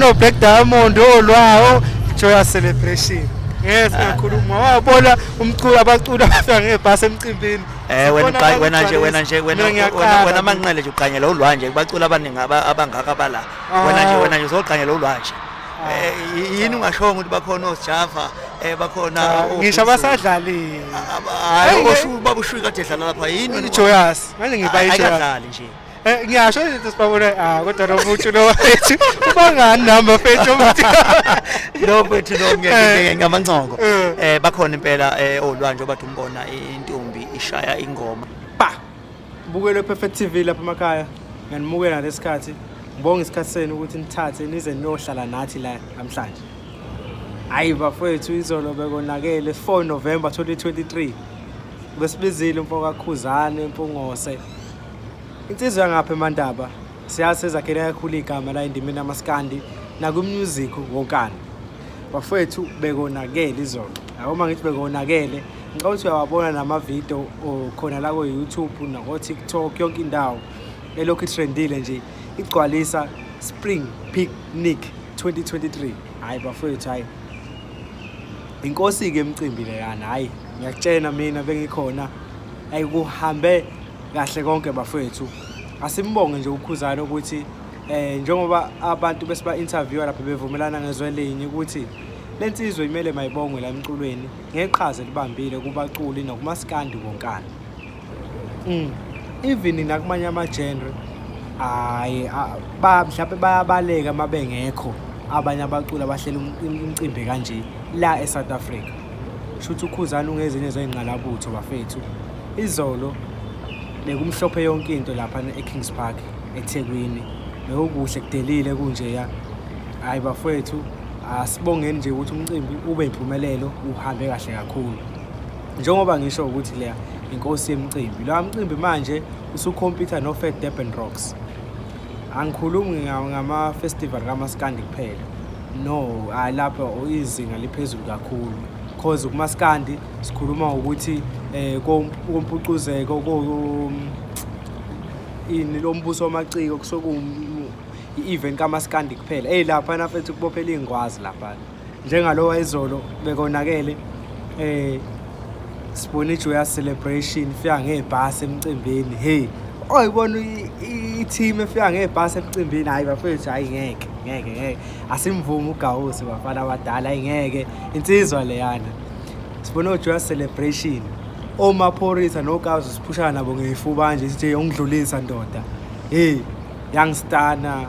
Sibona Black Diamond olwawo Joyous Celebration. Ngeke singakhuluma. Wabona umculo, abaculi abafika ngebhasi emcimbini. Wena Sibona wena nje, wena nje, wena Mina wena ngiyaqala wena mina. Manqele nje uqanyela ulwanje, kubaculi abaningi abangaka bala. Wena nje, Ah. wena nje uzoqanyela ulwanje. Yini ungashongo ukuthi bakhona oSjava, bakhona Ah, ngisho abasadlalile. Hayi, Hayi, oshu baba ushuyi kade edlala lapha, yini wena? I-Joyous. Manje ngiba i-Joyous. Ayikadlali nje. Ngiyasho izinto sibabona, ah, kodwa lo muntu lo wethu ubangani nami, bafethu, ukuthi No mfethu, no, ngamancoko. Bakhona impela olwanje obathi umbona intombi ishaya ingoma. Ba bukele Perfect TV lapha emakhaya, ngiyanimukela lesikhathi, ngibonga isikhathi senu ukuthi nithathe nize niyohlala nathi la namhlanje. Hayi bafowethu, izolo bekonakele. 4 November 2023 besibizile umfo kaKhuzane Mpungose, insizwa yangapha eMandaba. Siyazi sezakhele kakhulu igama la endimeni yamaskandi nakwi-music wonkana. Bafowethu, bekonakele izolo. Yabo, uma ngithi bekonakele, ngicabanga ukuthi uyawabona namavidiyo khona la ko-YouTube nako-TikTok, yonke indawo elokhu itrendile nje igcwalisa Spring Picnic 2023. Hhayi bafowethu, hhayi, inkosi-ke emcimbi leyana. Hhayi, ngiyakutshena mina bengikhona, ayi, kuhambe kahle konke bafowethu. Asimbonge nje uKhuzane ukuthi njengoba abantu besiba interview lapha bevumelana ngezwe linye ukuthi lensizwe imele mayibongwe la emculweni ngeqhaza elibambile kubaculi nakumaskandi wonkana. Even nakumanye ama-genre, hhayi, ba mhlawumbe bayabaleka uma bengekho abanye abaculi abahlela umcimbi kanje la e-South Africa. Shuthi uKhuzane ungezinye zey'nqalabutho bafethu. Izolo bekumhlophe yonke into lapha e-Kings Park eThekwini, bekukuhle kudelile kunjeya. Hhayi bafowethu, asibongeni nje ukuthi umcimbi ube impumelelo, uhambe kahle kakhulu. Njengoba ngisho ukuthi leya inkosi yemicimbi, loya mcimbi manje usukhompyutha no-Fair Durban Rocks. Angikhulumi ngama-festival kamaskandi kuphela, no, hhayi, lapho izinga liphezulu kakhulu, cause kumaskandi sikhuluma ngokuthi kompucuzeko, ko ini lombuso wamaciko, kusuke i-event kamaskandi kuphela. Eyi, laphana mfethu kubophela iy'ngwazi laphana njengalo izolo bekonakele. Sibona i-Joyous Celebration ifika ngebhasi emcimbini. Hey, oyibona i-team efika ngebhasi emcimbini, hhayi bafethu, hhayi, ngeke, ngeke, ngeke, asimvumi ugawusi bafana abadala, hhayi ngeke, insizwa leyana. Sibona o-Joyous Celebration, oMaphorisa noGawuzi siphushana nabo ngey'fuba nje, sithi ungidlulisa ndoda. Hey, Youngstana,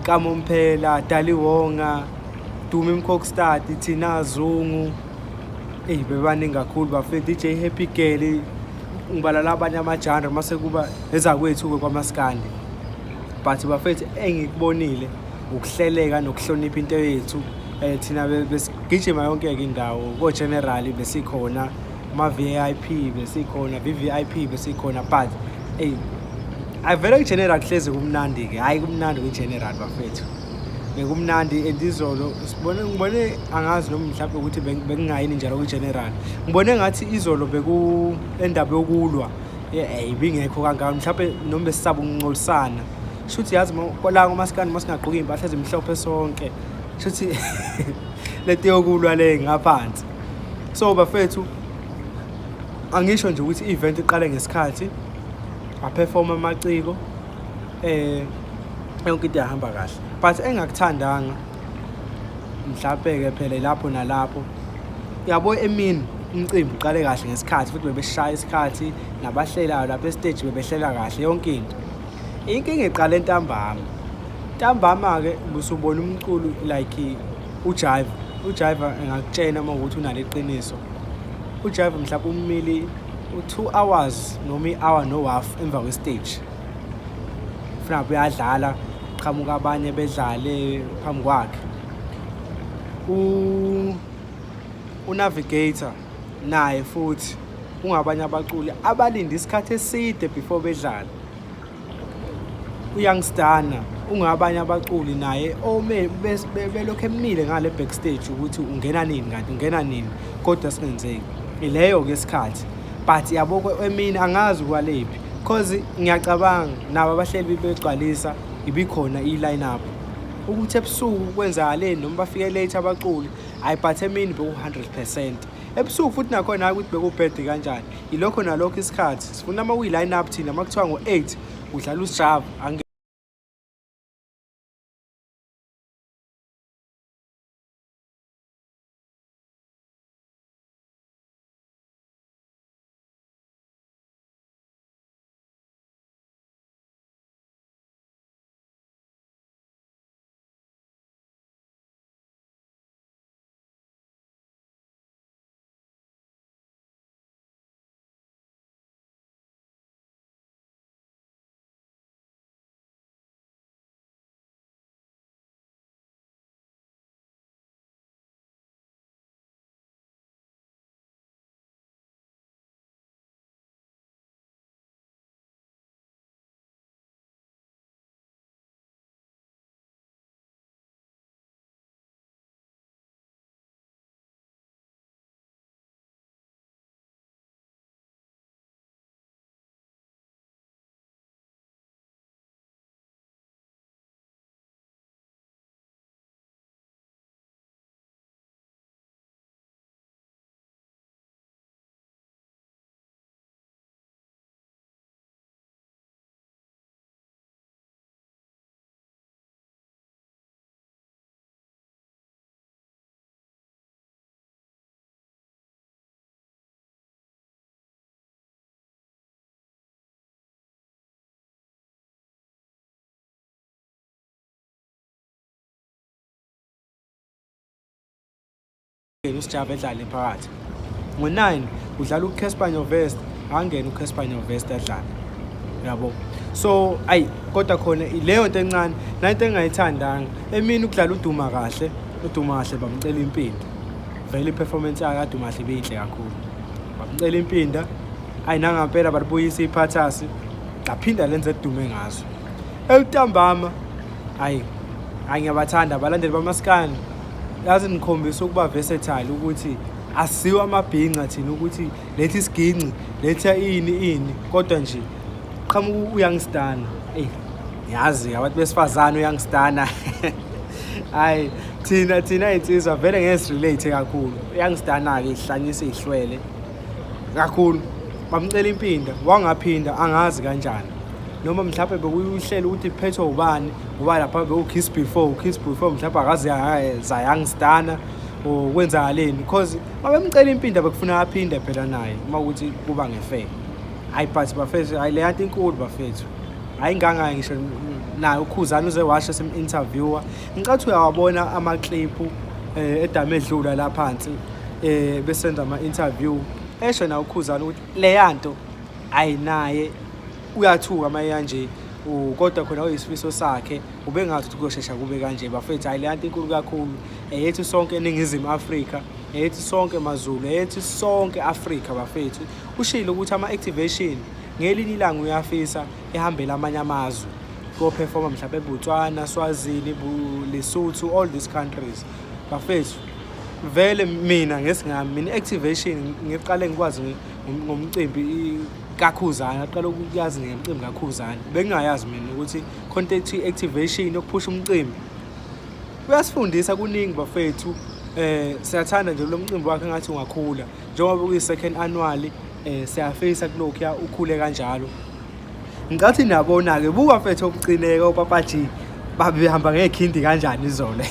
Kamomphela, Daliwonga, Dumi Mkokstad, Thina Zungu, eyi, bebaningi kakhulu bafethu, DJ Happy Girl, ngibala labanye ama-genre mase kuba ezakwethu-ke kwamaskandi. But bafethu, engikubonile ukuhleleka nokuhlonipha into yethu. Thina besigijima yonke-ke indawo, ko-general besikhona, kuma-VIP besikhona, VVIP besikhona, but eyi, avele ku-general kuhlezi kumnandi-ke. Hhayi, kumnandi kwi-general bafethu, bekumnandi. And izolo sibone, ngibone, angazi noma mhlawumbe ukuthi bekungayini njalo kwi-general, ngibone ngathi izolo beku endaba yokulwa ibingekho kangako, mhlawumbe noma besisaba ukuncolisana. Shuthi yazi la kumaskandi uma singagqoki iy'mpahla ezimhlophe sonke, shuthi lento yokulwa le ngaphansi. So bafethu, angisho nje ukuthi i-event iqale ngesikhathi, aperform amaciko, yonke into yahamba kahle, but engakuthandanga mhlampe-ke phela lapho nalapho, yabo, emini umcimbi uqale kahle ngesikhathi futhi bebeshaya isikhathi, nabahlelayo lapha esiteji bebehlela kahle yonke into. Inkinga iqale ntambama. Ntambama-ke busubona umculo like uJive. UJive engakutshena uma ukuthi unalo iqiniso, uJive mhlawumbe ummili u-2 hours noma i-hour no-half emva kwe-stage, funa uyadlala, qhamuka abanye bedlale phambi kwakhe. Unavigator naye futhi ungabanye abaculi abalinde isikhathi eside before bedlala. UYoungstana ungabanye abaculi naye ome belokhu emile ngale backstage ukuthi ungena nini, kanti ungena nini, kodwa singenzeki ileyo-ke isikhathi. But yabo, emini angazi ukwalephi, cause ngiyacabanga nabo abahleli begcwalisa ibikhona i-line up. Ukuthi ebusuku kwenzakaleni noma bafike late abaculi, hhayi but emini beku-100%. Ebusuku futhi nakhona hhayi ukuthi bekubhede kanjani. Ilokho nalokho isikhathi. Sifuna uma kuyi-line up thina uma kuthiwa ngo-8 udlala uSjava. USjava edlale phakathi. Ngo-9 udlala uCasper Nyovest, angene uCasper Nyovest adlale. Yabo. So ayi kodwa khona leyo nto encane nayinto engayithandanga. Emini ukudlala uDuma kahle, uDuma kahle bamcela impinda. Vele i-performance yakhe kaDuma kahle ibiyinhle kakhulu. Bamcela impinda, ayi nangampela balibuyisa iphathasi, laphinda lenze edume ngazo. Elutambama ayi hayi ngiyabathanda abalandeli bamaskandi. Yazi nikhombisa ukuba versatile ukuthi asiwo amabhinca thina ukuthi lethi isiginci letha ini ini kodwa nje qhamuka uyangistana. Eyi ngiyazi abantu besifazane uyangistana. Hayi thina iy'nsizwa vele ngeke sirelate kakhulu. Uyangistana-ke ihlanyisa iy'hlwele kakhulu. Bamcela impinda wangaphinda angazi kanjani. Noma mhlawumbe bekuyihlelo ukuthi kuphethwe ubani ngoba lapha bewu-kiss before u-kiss before mhlawumbe akaze zayangistana or kwenzakaleni because babemcela impinda bekufuna aphinde phela naye uma ukuthi kuba ngefair. Hayi but bafethu hayi leya nto inkulu bafethu. Hayi ngangaye ngisho naye uKhuzani uze washo sim-interviewer. Ngicathi uyawabona amakliphu edame edlula la phansi besenza ama-interview esho naye uKhuzani ukuthi leya nto ayi naye uyathuka uma kanje kodwa khona kuyisifiso sakhe ubengazi ukuthi kuyoshesha kube kanje bafethu. Hayi leya nto inkulu kakhulu, eyethu sonke eNingizimu Afrika, eyethu sonke maZulu, eyethu sonke Afrika bafethu. Ushilo ukuthi ama-activation ngelinye ilanga uyafisa ehambele amanye amazwe koperforma mhlawumbe eBotswana, Swazini, Lesotho, all these countries bafethu. Vele mina ngesingami mina i-activation ngiqale ngikwazi ngomcimbi kaKhuzani, aqala ukuyazi ngemcimbi kaKhuzani. Bengingayazi mina ukuthi khona into activation yokuphusha umcimbi. Uyasifundisa kuningi bafethu. Siyathanda nje lo mcimbi wakhe ngathi ungakhula njengoba kuyi-second annual, siyafisa kulokhuya ukhule kanjalo. Ngicathi niyabona-ke buka mfethu okucineka oPapa G babehamba ngekhindi kanjani izolo.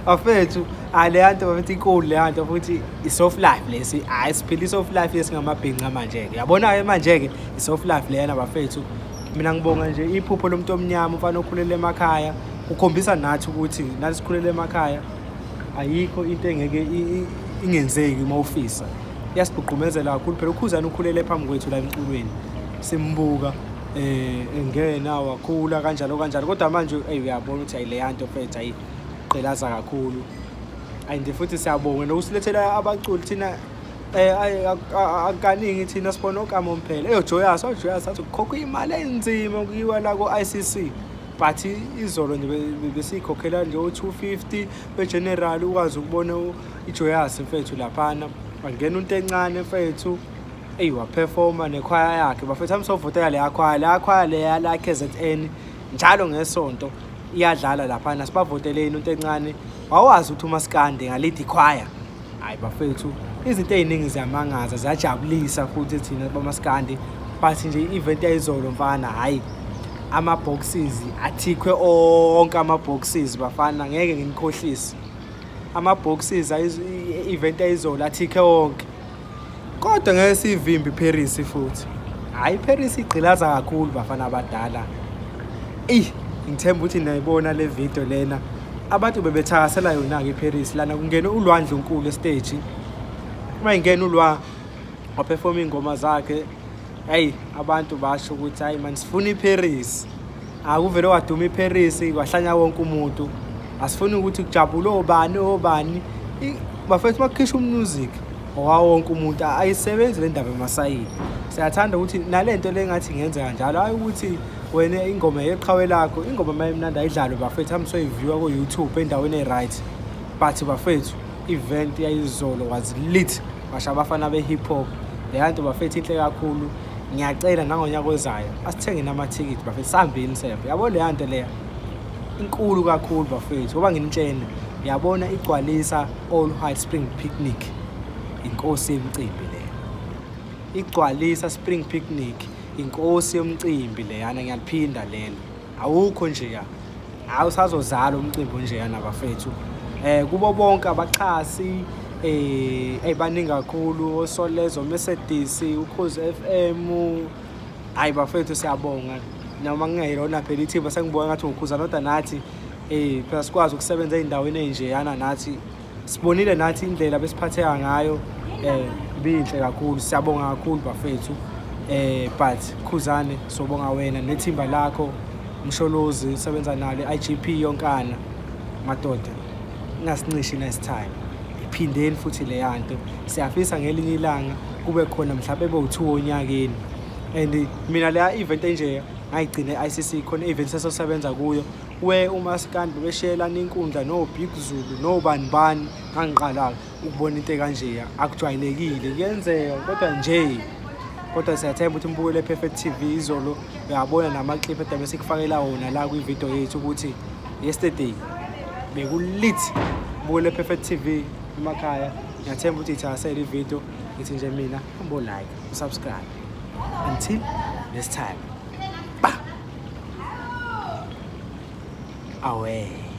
Bafethu leya nto bafethu inkulu leya nto futhi i-soft life lesi. Hhayi siphila i-soft life yesingamabhinca manje-ke. Yabona-ke manje-ke i-soft life leyana bafethu. Mina ngibonga nje iphupho lomuntu omnyama umfana okhulele emakhaya ukhombisa nathi ukuthi nathi sikhulele emakhaya ayikho into engeke ingenzeki uma ufisa. Iyasigqugqumezela kakhulu phela uKhuzani ukhulele phambi kwethu la emculweni simbuka engena wakhula kanjalo kanjalo kodwa manje eyi uyabona ukuthi ayi leya nto mfethu ayiqelaza kakhulu. And futhi siyabonga nokusilethela abaculi thina akaningi thina sibona oKamo Mphela. Eyo Joyous, oJoyous athi kukhokha imali enzima kuyiwa la ko-ICC. But izolo nje besiyikhokhela nje o-250 we-general ukwazi ukubona iJoyous mfethu laphana. Wangena unto encane mfethu. Eyi waperforma nekhwaya yakhe bafethu. Amsovotela leya khwaya, leya khwaya leya la KZN njalo ngesonto Iyadlala laphana, sibavoteleni into encane. Wawazi ukuthi umaskandi ngalidi choir. Hayi bafethu, izinto ey'ningi ziyamangaza, ziyajabulisa futhi thina bamaskandi. But nje i-event yayizolo mfana, hhayi, ama-boxes athikhwe onke ama-boxes bafana, ngeke nginikhohlise. Ama-boxes i-event yayizolo athikhe wonke. Kodwa ngeke siyivimbe iParis futhi. Hhayi, iParis igqilaza kakhulu bafana abadala. Eyi, ngithemba ukuthi niyayibona le video lena. Abantu bebethakasela yona-ke iParis lana kungena uLwandle Nkulu esiteji. Uma ingena uLwa waphefoma iy'ngoma zakhe, hhayi abantu basho ukuthi hhayi mani sifuna iParis. Akuvele waduma iParis kwahlanya wonke umuntu. Asifuni ukuthi kujabule obani obani. Bafethu makukhishwa umusic owawo wonke umuntu, ayisebenzi le ndaba emasayini. Siyathanda ukuthi nale nto le ngathi ingenzeka njalo, hhayi ukuthi wena ingoma yeqhawe lakho, ingoma uma imnandi ayidlalwe bafethu, hambe soyiviewa ku-YouTube endaweni e-right. But bafethu, event yayizolo was lit, basho abafana be-hip hop. Leya nto bafethu inhle kakhulu. Ngiyacela nangonyaka ozayo asithengeni amathikithi bafethu, sihambeni sembe. Yabo leya nto leya inkulu kakhulu bafethu, ngoba nginitshene uyabona igcwalisa All White Spring Picnic, inkosi yemicimbi leya. Igcwalisa Spring Picnic, inkosi yomcimbi leyana, ngiyaliphinda lelo. Awukho nje ya, hayi usazozala umcimbi onjeyana bafethu. Kubo bonke abaxhasi, baningi kakhulu, oSolezo, Mercedes, Ukhozi FM. Hayi bafethu siyabonga, noma kungeyona phela ithimba, sengibona ngathi ngikhuza kodwa nathi phela sikwazi ukusebenza ey'ndaweni ey'njeyana, nathi sibonile nathi indlela besiphatheka ngayo, ibinhle kakhulu. Siyabonga kakhulu bafethu. But Khuzane, sobonga wena nethimba lakho, Msholozi usebenza nalo, i-IGP yonkana. Madoda, ingasincishi next time, iphindeni futhi leya nto. Siyafisa ngelinye ilanga kube khona mhlawumbe bewu-2 onyakeni. And mina leya event enje ngayigcina e-ICC, khona i-event sesosebenza kuyo we umaskandi bebeshiyelana inkundla no-Big Zulu nobani bani. Ngangiqala ukubona into ekanjeya, akujwayelekile, kuyenzeka kodwa nje. Kodwa siyathemba ukuthi umbukelo e-Perfect TV izolo uyabona nama-clip edabe sikufakela wona la kwi-video yethu ukuthi yesterday bekulit. Mbukelo e-Perfect TV emakhaya, ngiyathemba ukuthi ithakasele i-video. Ngithi nje mina umbo like, usubscribe. Until next time, ba away.